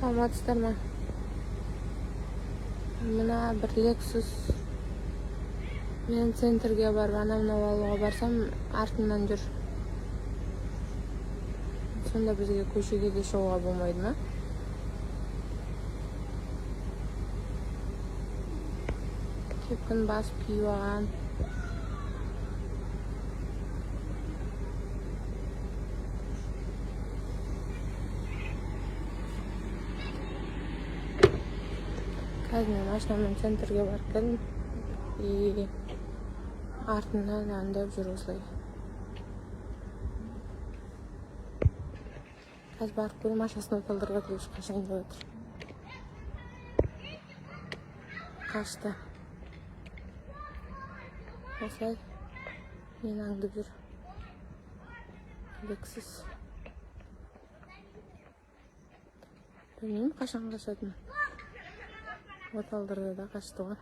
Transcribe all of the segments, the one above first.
Саламатсыздар ма? Мына бір Лексус мен центрге барып, анау мынау алуға барсам, артымнан жүр. Сонда бізге көшеге де шығуға болмайды ма? Кепканы басып киіп алған. Қазір мен машинамен центрге барып келдім и артымнан аңдып жүр осылай. Қазір барып көремін, машинасын оталдырға деп қашайын деп отыр. Қашты. Осылай мені аңдып жүр Лексус. Білмеймін, қашан қашатынын. Оталдырды да қашты ғой.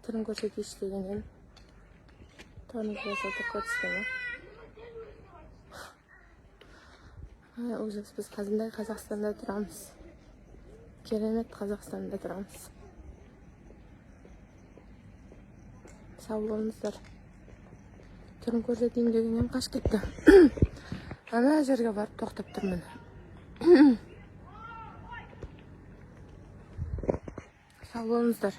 Түрін көрсетейінші деген едім. Тормоз болса, көрсете ма? Ай, ужас! Біз қандай Қазақстанда тұрамыз? Керемет Қазақстанда тұрамыз. Сау болыңыздар. Түрін көрсетейін деген едім, қашып кетті. Ана жерге барып тоқтап тұрмын. Сау болыңыздар.